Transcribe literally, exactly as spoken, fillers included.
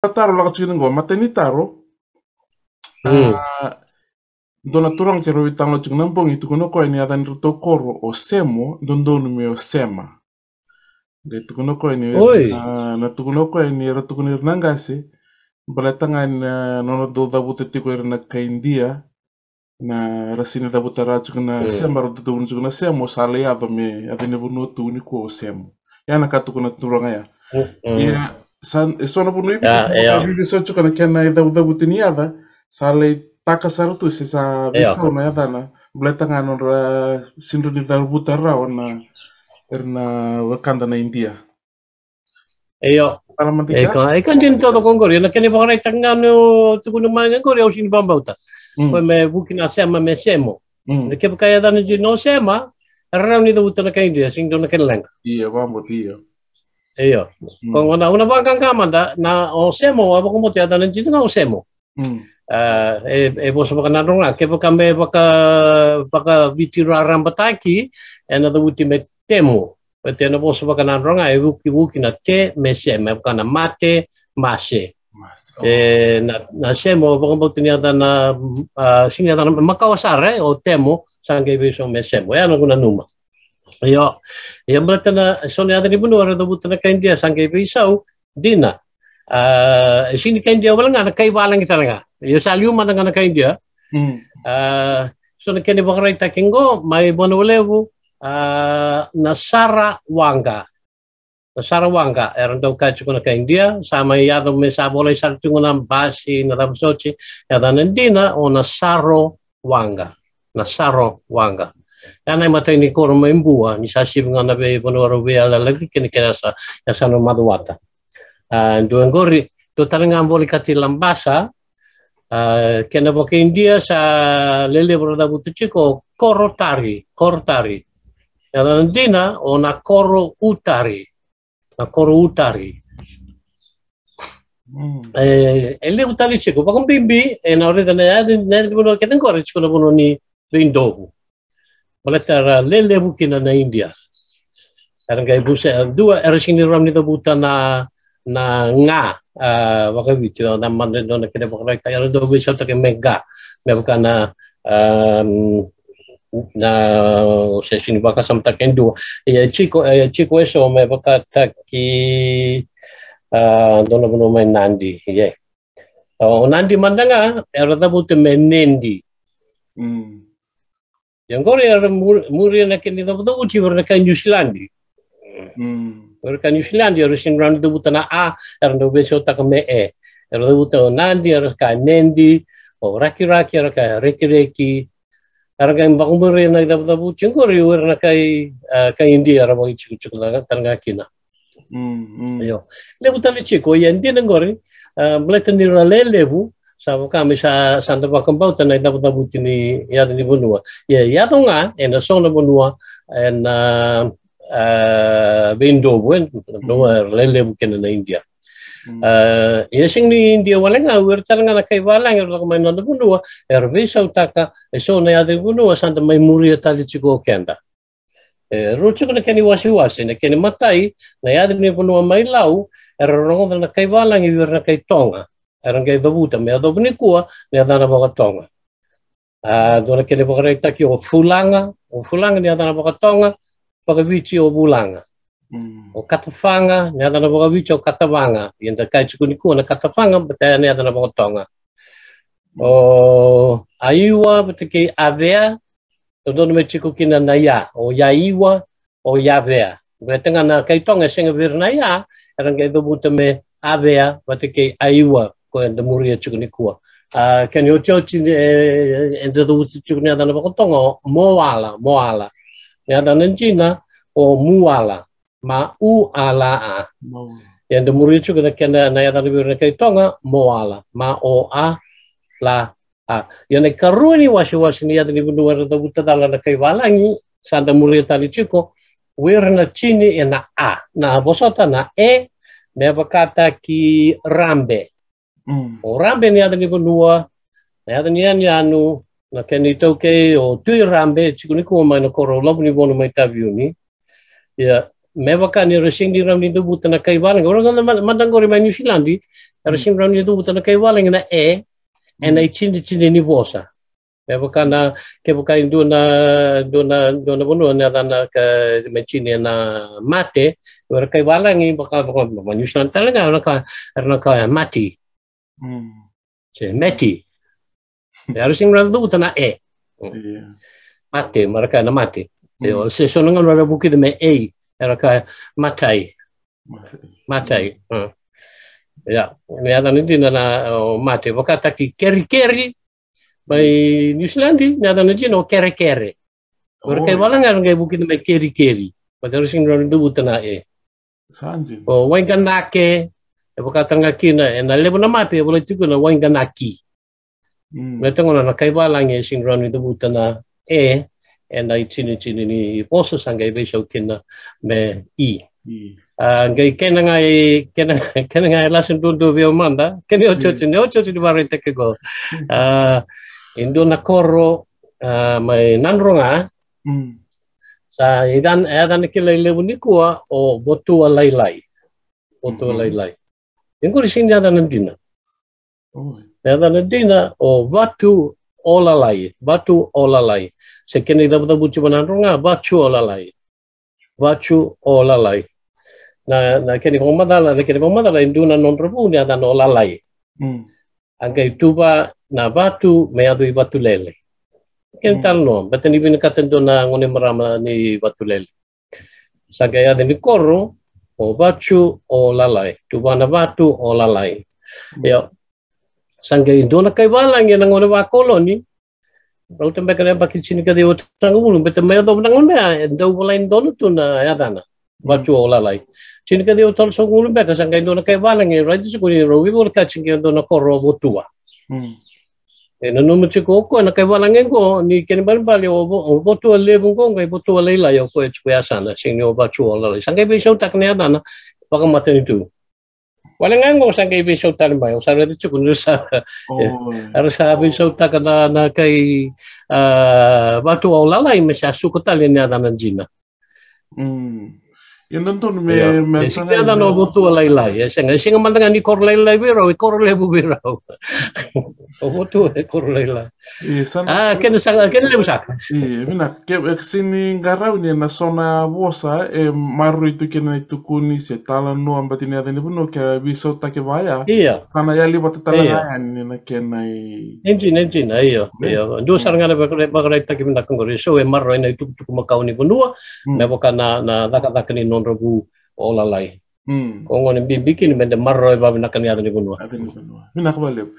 taro lako tiko ni qo, matai ni taro. Mm. A, dua na turaga keirau veitalanoa tiko na bogi, tukuna o koya ni yaca ni ratou koro o Semo, dodonu me o Sema. Qai tukuna o koya ni, oi, na, na tukuna o koya ni era tukuna ira na qase, baleta ga ni na nona dau cavuta tiko ira na kai Idia, na ra sini cavuta rawa tiko na, mm, Sema, ra tukuna tiko na Semo, sa lai yaco me yaca ni vanua tu nikua o Semo. Ya na ka tukuna turaga ya. Mm, mm. Ia, sa, e so na vanua i Viti, ya, ya, ka vivi so tiko na kena icavucavuti ni yaca, sa lai taka sara tu se sa, io, veisau na yacana, baleta ga nodra sini rawa ni cavuta rawa na, era na wekada na Idia. Io. Tala mada e kea? Ka, e ka dina toka qori, na kena ivakaraitaki ga ni o tukuna mai ga qori, au sini vakabauta. Mm. Koya me vuki na Sema me Semo. Mm. Na kevaka e yacana dina o Sema, era rawa ni cavuta na kai Idia, sini dua na kena leqa. Io, vakabauta, io. Io. Mm. Ko gona, au na vaqaqa mada, na o Semo, au vakabauta e yacana dina ga o Semo. Mm. A, e, e vosa vakanadroga, kevaka me vaka, vakaviti rarabataki, ena cavuti me Temo. Baleta ena vosa vakanadroga, e vukivuki na te me se, me vaka na mate, mase. Mase, oh. E, na, na Semo, vakabauta ni yacana, a, sini yacana makawa sara, e, o Temo, sa qai veisau me Semo. E, na noqu nanuma. Io, ia baleta na, so na yaca ni vanua era cavuta na kai Idia, sa qai veisau, dina. A, e sini kai Idia wale ga, na kai valagi tale ga. Ia sa liu mada ga na kai Idia. Mm. A, so na kena ivakaraitaki qo, mai Vanua Levu, a, na Sarawaqa. Na Sarawaqa, era dau kaya tiko na kai Idia, sa mai yaco me sa volai sara tiko na basi, na cava soti, yacana dina, o na Saro Waqa, na Saro Waqa. Ya na imatai ni koro mai Bua, ni sa sivi ga na veivanua rau veiyalayalati kina, kena yasa, yasana o Macuata. A, dua qori, dua tale ga volekati Labasa, a, kena vakaIdia sa lelevu ra cavuta tiko, Korotari, Korotari. Yacana dina, o na Koro Utari. Na Koro Utari. Mm. E, e levu tale tiko, vakabibi, ena raica na yaca, na yaca ni vanua kece qori, tiko na vanua ni Veidovu. Baleta era lelevu kina na Idia. Era qai vusa, dua, era sini rawa ni cavuta na, na ga, a, vakaviti, na mada dua na kena vakaraitaki, era dau veisautaki me ga, me vaka na, a, na, se sini vakasamataki e dua. Ia tiko, ia tiko eso me vakataki, a, dua na vanua mai Nadi, ia. O Nadi mada ga, era cavuta me Nedi. Mm. Ia qori era muri, muria na kena icavucavuti vei ira na kai Niusiladi. Mm. Vei ira na kai Niusiladi, era sini rawa ni cavuta na a, era dau veisautaka me e. Era cavuta o Nadi, era kaya Nedi, o Rakiraki, era kaya Rekireki. Era qai vakamuria na icavucavuti qori, o ira na kai, a, kai Idia, era vakaitikotiko tale ga kina. Mm, mm. Io. Levu tale tiko, ia dina qori, a, baleta ni ra lelevu, sa vaka me sa, sa da vakabauta na icavucavuti ni yaca ni vanua. Ia, yaco ga, ena so na vanua, ena, a, Veidovu, e, vanua era lelevu kina na Idia. Mm. A, ia sega ni Idia wale ga, o ira tale ga na kai valagi, era lako mai na noda vanua, era veisautaka, e so na yaca ni vanua, sa da mai muria tale tiko o keda. E rua tiko na kena iwasewase, na kena imatai, na yaca ni vanua mai Lau, era rogoca na kai valagi vei ira na kai Toga. Era qai cavuta me yacova nikua na yacana vakaToga. A, dua na kena ivakaraitaki o Fulaga, o Fulaga na yacana vakaToga, vakaviti o Vulaga. Mm. O Katafaga, na yacana vakaviti o Katavaga. Ia da kaya tiko nikua na Katafaga, baleta ya na yacana vakaToga. Mm. O Aiwa, vata kei Avea, dodonu me tiko kina na ia, o Iaiwa, o Iavea. Baleta ga na kai Toga e sega vei ira na ia, era qai cavuta me Avea vata kei Aiwa, koya eda muria tiko nikua. A, kena iotioti, e, eda cavuta tiko na yacana vakaToga o Moala, Moala. Na yacana dina o Muala, M U A L A. Mo. Ia eda muria tiko na kena, na yacana vei ira na kai Toga, Moala, M O A L A. A, ia na ikarua ni wasewase ni yaca ni vanua era cavuta cala na kai valagi, sa da muria tale tiko, o ira na tini ena a, na vosota na e, me vakataki Rabe. Mm. O Rabe na yaca ni vanua, na yaca ni yanuyanu, na kena itaukei o Tui Rabe, tiko nikua mai na koro o Lovonivonu mai Taveuni. Ia, me vaka ni ra sega ni rawa ni cavuta na kai valagi. O ira ga na ma-, mada qori mai Niusiladi, Era sega ni rawa ni cavuta na kai valagi na e ena itinitini ni vosa. Me vaka na, kevaka e dua na, dua na, dua na vanua na yacana ka me tini ena mate, era kai valagi vaka, vaka, vaka New Zealand tale ga, era na ka, era na ka mati. Se meti. Era sega ni rawa ni cavuta na e. Mate, me ra kaya na mate. Io, se so na gauna era vukica me ei, era kaya matai. Matai. Ia, me yacana dina na, o, mate. Vakataki kerikeri mai New Zealand, me yacana dina o kerekere. Era kai valagi era qai vukica me kerikeri. Baleta era sega ni rawa ni cavuta na e. O waiqanake, e vaka tale ga kina, ena levu na mape e volai tiko na waiqanaki. Me taqona na kai valagi e sega ni rawa ni cavuta na e ena itinitini ni vosa, sa qai veisau kina me i. A, qai kena ga e, kena, kena ga e lasa duadua vei au mada, kena iotioti, na iotioti ni vakaraitaki qo. A, e dua na koro, a, mai Nadroga, sa yacana, yacana kilai levu nikua o Votua Lailai. Votua Lailai. E qori sega ni yacana dina. Na yacana dina o Vatu Olalai, Vatu Olalai. Se kena icavucavuti mai Nadroga, Vatu Olalai. Vatu Olalai. Na, na kena ivakamacala, na kena ivakamacala e dua na nodra vu ni yacana o Lalai. A qai tuva na vatu me yaco i Vatulele. Kena italanoa, baleta ni vinakata e dua na gone marama ni Vatulele. Sa qai yaca ni koro o Vatu Olalai, tuva na vatu o Lalai. Io. Sa qai dua na kai valagi ena gauna vakoloni. Rauta beka na yabaki tinikaciwa tolusagavulu, baleta mai yacova na gauna ya e dau volai donu tu na yacana. Vatu Olalai. Tinikaciwa tolusagavulu beka sa qai dua na kai valagi, raica tiko ni rau veivolekati qai dua na koro o Votua. E nanuma tiko o koya na kai valagi qo ni kena ibalebale o Vo-, o Votua Levu qo qai Votua Lailai, o koya tiko yasana, sega ni o Vatu Olalai. Sa qai veisautaka na yacana vakamatanitu. Wale ga qo sa qai veisau tale mai, au sa raica tiko ni ra sa, era sa veisautaka na, na kai, a, Vatu Olalai me sa suka tale na yacana dina. Ia dodonu me, me sa qai yacana o Votua Lailai, e sega, e sega mada ga ni koro lailai vei rau, e koro levu vei rau. O Votua e koro lailai. A, kena saka, kena levu saka. Ia, vinaka, ke, e sega ni qarauni ena so na vosa e maroroi tu kina na itukuni se talanoa, baleta ni yaca ni vanua ke veisautaki vaya. Ia. Sa na yali vata tale ga yani na kena i. E dina, e dina, io, io. Dua sara ga na vakara-, vakaraitaki vinaka qori. So e maroroi na itukutuku makawa ni vanua, me vaka na, na cakacaka ni nodra vu o Lalai. Ko gone bibi kina me da maroroi vakavinaka na yaca ni vanua. Yaca ni vanua. Vinaka vakalevu.